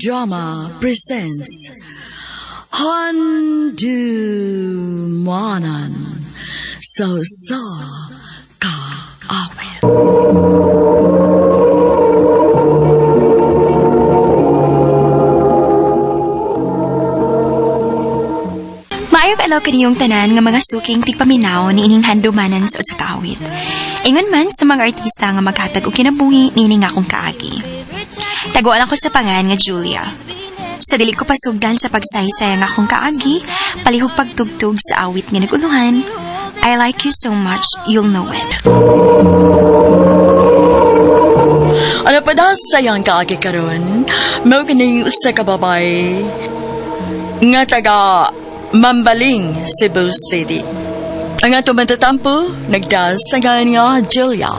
Drama presents Handumanan sa Usa Ka Awit. Maayong adlaw kaniyong tanan nga mga suking tigpaminaw niining handumanan sa usa ka awit. Ingon man sa mga artista nga maghatag og kinabuhi niini nga akong kaagi. Taguan ako sa pangan nga Julia. Sa dili ko pasugdan sa pagsaysay ang akong kaagi, palihog pagtugtog sa awit nga naguluhan, I like you so much, you'll know it. Ano pa daw sayang kaagi karon? Mao kining usa ka babae nga taga Mambaling, Cebu City. Ang ato matatampo, nagdasagan nga Julia.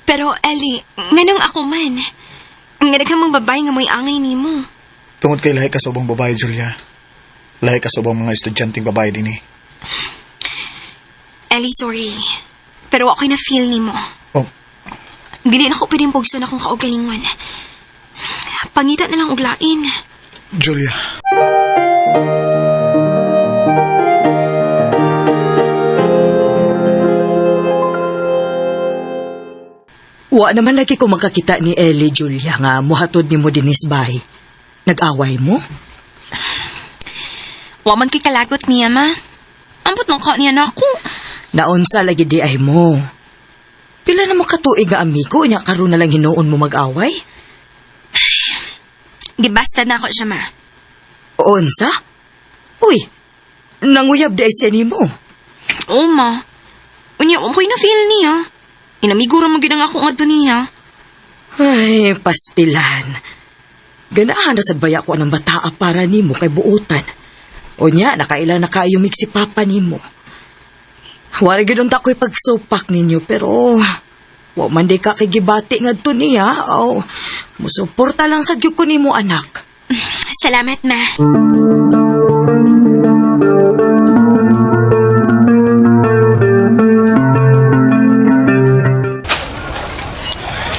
Pero Ellie, nganong ako man? Nga daghang mga babae nga mo'y angay nimo. Tungod kay lahi ka sa ubang babae, Julia. Lahi ka sa ubang mga estudyanteng babae din eh. Ellie, sorry. Pero ako'y na-feel nimo. Oh, Dili na ko pwedeng pugson akong kaugalingon. Pangita na lang og lain. Julia. Wa naman lagi ko makakita ni Ellie, Julia, nga muhatod ni mo dinis bay. Nag-away mo? Wa man kay kalagot niya, ma. Ambot nang ka niya na ako. Naunsa lagi di ay mo. Pila na mo katuig nga amigo, nya karon na lang hinuon mo mag-away? Gibasta na ako siya, ma. Unsa? Uy, nanguyab di ay siya nimo. Oo, ma. Unya, wa ko'y na-feel niya. Inamigo ra mo gid ang ako ngadto niya. Ay, pastilan. Ganahan na sad baya ko anang bataa para nimo kay buutan. O nya, nakaila na kaayumig si papa nimo. Wala gid unta ko'y pagsupak ninyo pero wa man di ka kay gibati ngadto niya. Aw, musuporta lang sad gyud ko nimo anak. Salamat, ma.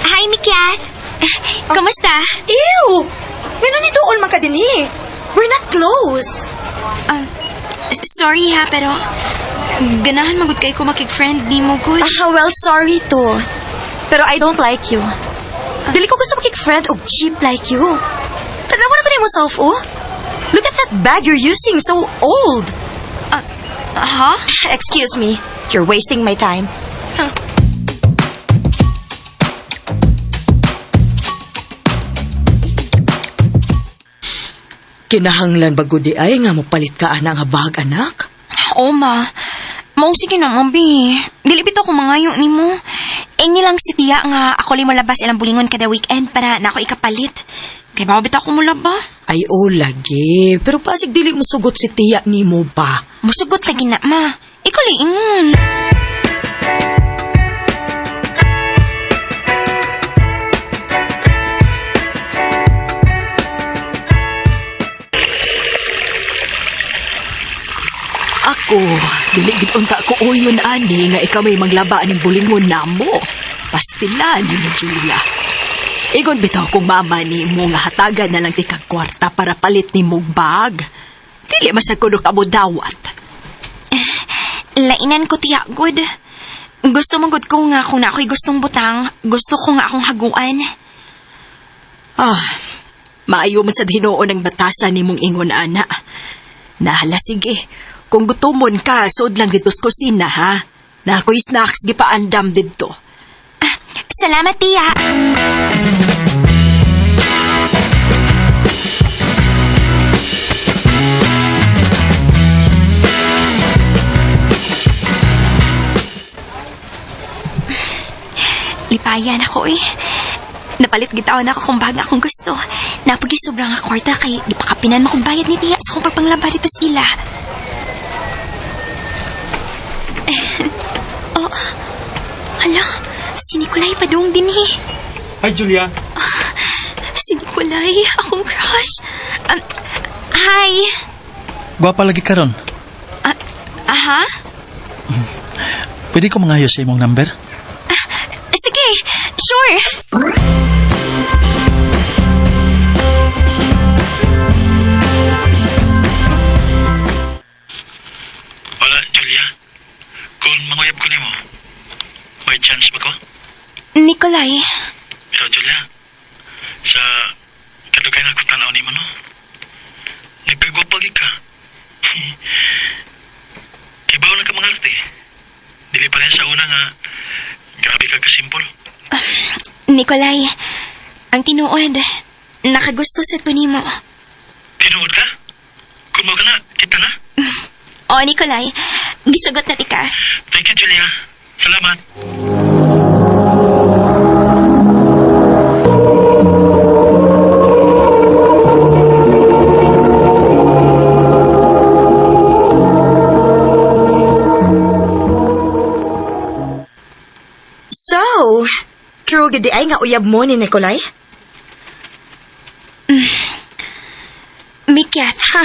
Hi, Mikyat. Kamusta? Ew! Ganun ni dool man ka din eh. We're not close. Ah, sorry ha, pero ganahan magud kay ko makig-friend nimo good. Ah, well, sorry to. Pero I don't like you. Dili ko gusto makik-friend og cheap like you. Tanawa na ko nimo self, oh. Look at that bag you're using, so old. Ha? Excuse me, you're wasting my time. Kinahanglan ba gud di ay nga mopalit ka ana nga bag anak? Oo, ma. Mao sige na, mabi. Dili bitaw ko mangayo nimo. Ingni lang si tiya nga ako lang molabas ilang bulingon kada weekend para na ako ikapalit. Kay bawo bitaw ko molaba. Ay o lagi, pero pasig dili mo sugot si tiya nimo ba? Musugot lagi na, ma. Ikaw liingon. Ako, dili gid unta ko uyon ani nga ikaw may maglaba aning bulingon namo. Pastilan ni Julia. Igon bitaw kong mama ni mo nga hatagan na lang ti kag kwarta para palit ni mong bag. Dili masag kuno ka mo dawat. Lainan ko tiya, good. Gusto mo good ko nga kung na ako'y gustong butang, gusto ko nga akong haguan. Ah, maayo man sad hinuon ang batasan nimong ingon ana. Nahala sige. Kung gutomon ka, sud lang dito sa kusina ha. Na ako'y snacks gipaandam didto. Ah, salamat, tiya. Lipayan ako eh. Napalit gitawan ako kung bag akong gusto. Napagi sobrang nga kwarta kay gipakapinan mo kong bayad ni tiya sa akong pagpanglaba dito sa ila. Oh, hala, si Nicolay padung din eh. Hi, Julia. Si Nicolay, akong crush. Hi! Gwapa lagi karon. Ah, aha? Pwede ko mangayo sa imong number? Sige, sure! Hola, Julia. Kung manguyab ko nimo, may chance ba ko? Nikolay, So, Julia, sa kadugay na akong tanaw nimo, no? Nagkagwapa gid ka. Ibaw na ka mga arte. Dili pa rin sa una nga, grabe ka kasimpol. Nikolay, ang tinuod, nakagusto sa ko nimo. Tinuod ka? Kung mo ka na, kita na. O, Nikolay, gisugot na tika. Thank you, Julia. Salamat. So, true gid ay nga uyab mo ni Nikolay? Mikyat, Ha.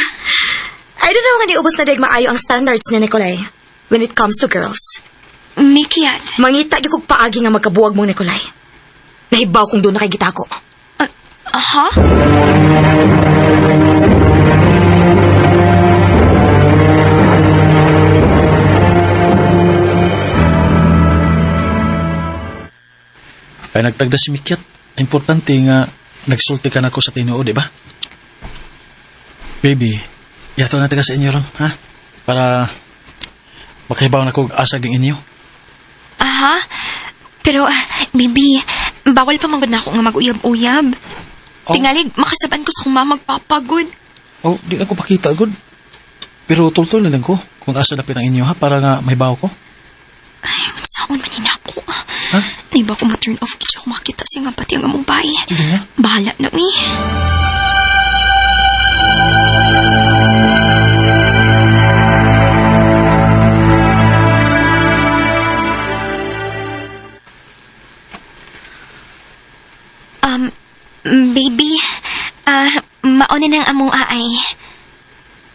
I don't know nga niubos na dag maayo ang standards ni Nikolay when it comes to girls. Mikyat. Mangita gyud kog paagi nga magkabuwag mo Nikolay. Nahibaw kung doon na kay gitako. Aha? Ay nagtagda si Mikyat. Importante nga nagsulti ka na ko sa tinuod, di ba? Baby, yato na taga sa inyo ron, ha? Para makahibaw na ko og asa ging inyo. Aha? Pero, baby, bawal pa manggod na ako nga mag-uyab-uyab. Oh. Tingalig, makasaban ko sa kong mamagpapagod. Oh, di ako pakita gud. Pero tultol na lang ko kung asa dapit ang inyo ha para nga mahibaw ko. Ay, unsaon man ni nako. Ha? Di ba ko ma-turn off kaya ako makita siya nga pati ang among bahay. Sige nga. Bahala na, mi. Baby, mauna ng among aay.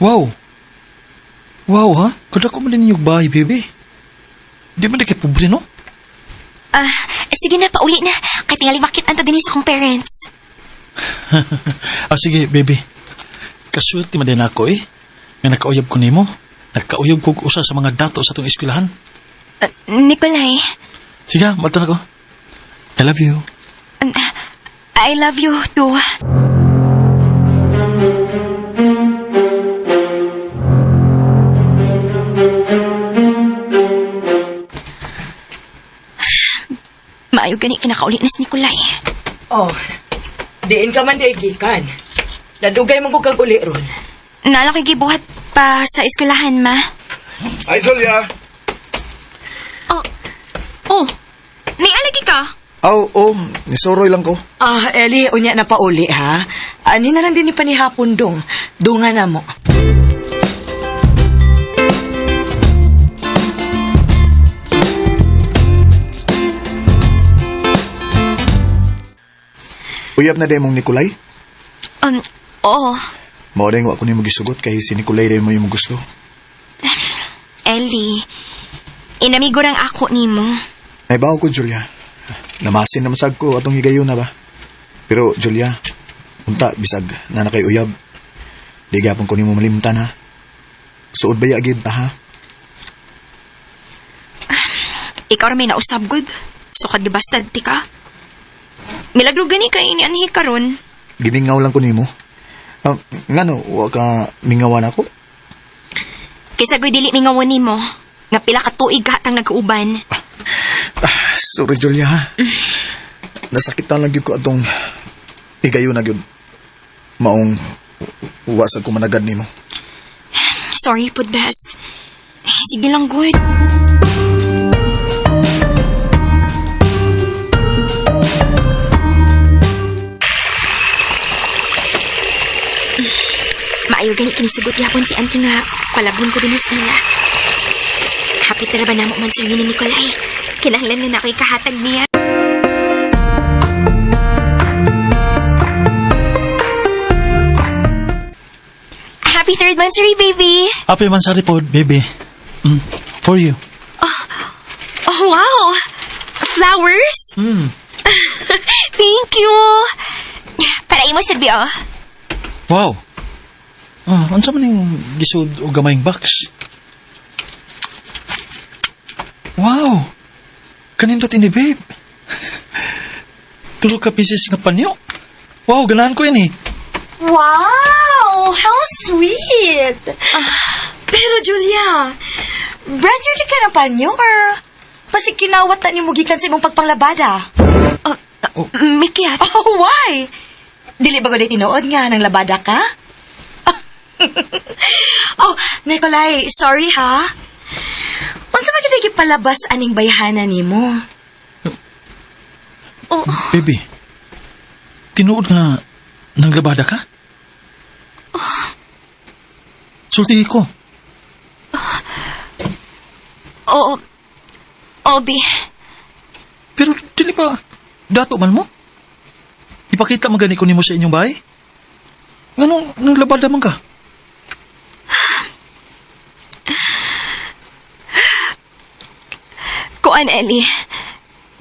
Wow. Wow ha? Kada ko man ninyo bahay, baby. Di man di kay pobre, no? Ah, sige na, pauli na. Kay tingali makit-an ta din sa akong parents. Ah, sige, baby. Kaswerte man din ako eh. Nga nakauyab ko nimo. Nakauyab ko og usa sa mga dato sa atong eskwelahan. Ah, Nikolay, Sige, mata na ko. I love you. I love you too. Maayo gani kinakauli na si Nikolay. Oh, diin ka man di gikan. Nadugay man ko kag uli ron. Naala ko'y gibuhat pa sa eskwelahan, ma. Ay, Julia! Oh, oh, nialagi ka? Oh, oh, nisuroy lang ko. Ah, Ellie, unya na pauli ha. Ani na lang din ni panihapon dong. Dunga na mo. Uyab na mong Nikolay? Oo. Mao dahil ako nimo gisugot kay si Nikolay dahil mo yung gusto. Ellie, inamigo rang ako nimo. Naibaw ko, Julia. Namasin na masag ko atong higayon na ba? Pero, Julia, unta, bisag, na nakay uyab. Di gapon ko nimo malimtan, ha? Suod ba yagid ta, ha? Ikaw ra may nausab good. So kad gibastad ti ka. Milagro gani kay inianhi karon. Gimingaw lang ko nimo. Ah, ngano, wa ka mingawan ako? Kaysa goy dili mingawon nimo. Nga pila ka tuig hatang nagkauban. Ah, sorry, Julia, ha? Nasakitan lang gyud ko atong higayon na gyud. Maong wa sa ko managad nimo. Sorry pud best. Sige lang good. Maayo gani kinisugot yapon si auntie nga palabon ko dinhi sa ila. Hapit na ra ba namo man sir ni Nicolay? Kinahanglan nga na ako'y kahatag niya. Happy third monthsary, baby! Happy mansari po, baby. For you. Oh, wow! Flowers? Thank you! Para imo sad bi, oh. Wow. Ah, unsa man ning gisud og gamayng box? Wow. Kanindot ini, babe. Tulo ka pieces nga panyo. Wow, ganahan ko ini. Wow! How sweet! Pero Julia, brand new ka ng panyo or pasig kinawat na nimo gikan sa imong pagpanglabada? Oh, Mikyat. Oh, why? Dili ba ko tinuod nga nang labada ka? Oh, Nikolai, sorry ha. Unsa man gyud palabas aning bayhana nimo? Oh, Baby, tinuod nga nanglabada ka? Sulti ko. Oo. Obi. Pero dili ba dato man mo? Ipakita man gani ko nimo sa inyong bahay? Nganong nanglabada man ka? Kuan, Ellie.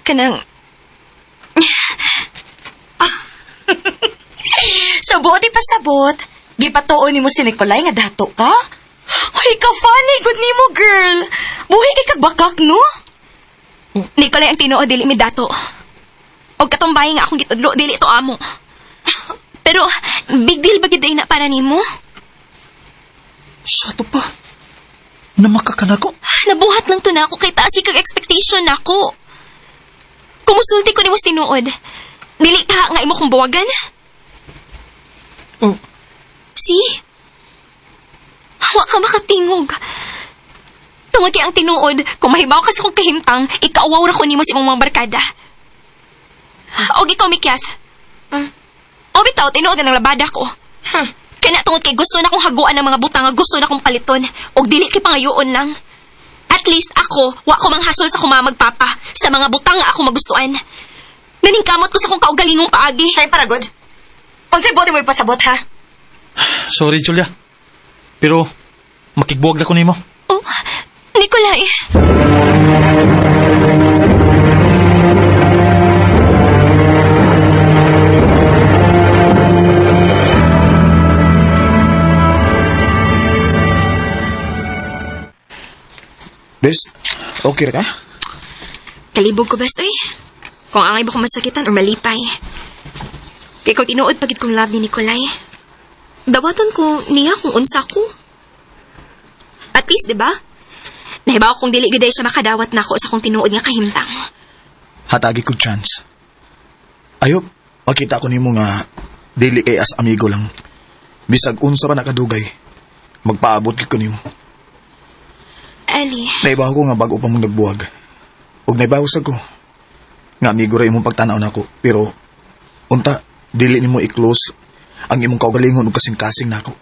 Kanang... So, buot ipasabot, gipatuon nimo si Nikolai nga dato ka? Hoy, ka funny good nimo, girl. Buhi kay kag bakak, no? Nikolai ang tinuod, dili mi dato. Og katumbay nga akong gitudlo, dili to amo. Pero, big deal ba gid na para nimo? Sa to pa. Namakaka ko. Nabuhat lang to na ako kay taas kag expectation nako. Kumusulti ko nimo sa tinuod. Dili ka nga imo kong buwagan. Oh, See? Wa ka makatingog. Tungod kay ang tinuod, kung mahibaw ka sa kong kahimtang, ikaawaw ra ko nimo sa imong mga barkada. Og ikaw, Mikyat. O bitaw, tinuod na ng labada ko. Kaya na tungod kay gusto na kong haguan ng mga butang nga gusto na kong paliton, og dili kay pangayoon lang. At least ako, wa ko manghasol sa kumamagpapa sa mga butang nga ako magustuhan. Naningkamot ko sa kong kaugalingong paagi. Time para good. Unsay buot mo ipasabot, ha? Sorry, Julia. Pero, makigbuwag na ko nimo. Oh, Nikolai. Best, okay ra ka? Kalibog ko best, oy. Kung angay ba ko masakitan or malipay. Kay kung tinuod pagid kong love ni Nikolai. Dawaton ko niya kung unsa ko. At least, di ba? Nahibaw kong dili gyud siya makadawat nako sa kong tinuod nga kahimtang. Hatagi kog chance. Ayop, makita ko nimo nga dili kay as amigo lang. Bisag unsa pa nakadugay, magpaabot gid ko nimo. Ellie, Naibaw ko nga bago pa mong nagbuwag. Ug naibaw sa ko nga amigo ra imong pagtan-aw nako, pero unta dili nimo i-close ang imong kaugalingon ug kasing-kasing nako.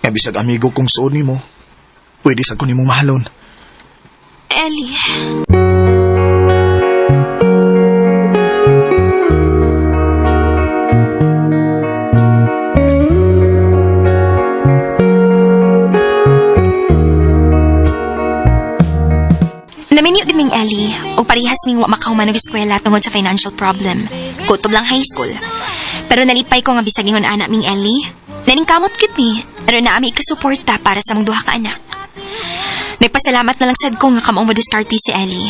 Nga bisag amigo kong suod nimo, pwede sa ko nimong mahalon. Ellie. Naminyo gid ming Ellie, og parehas ming wa makahuman og eskwela tungod sa financial problem. Kutob lang high school. Pero nalipay ko nga bisag ingon ana ming Ellie. Naningkamot gid mi, pero naami ikasuporta para sa mong duha ka anak. Nagpasalamat na lang sad ko nga kamao mo diskarte si Ellie.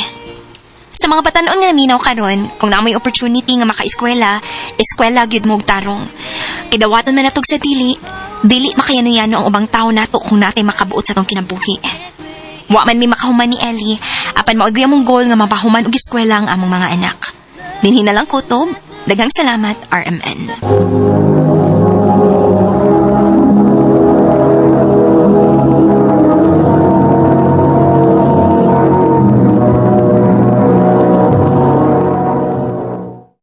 Sa mga batan-on nga naminaw karon, kung naa moy opportunity nga makaeskwela, eskwela gyud mo og tarong. Kidawaton man natog sa dili, dili makayano-yano ang ubang tawo nato kung natay makabuot sa tong kinabuhi. Wa man mi makahuman ni Ellie, apan mao'y among goal nga mapahuman og eskwela ang among mga anak. Dinhi na lang kutob. Daghang salamat, RMN.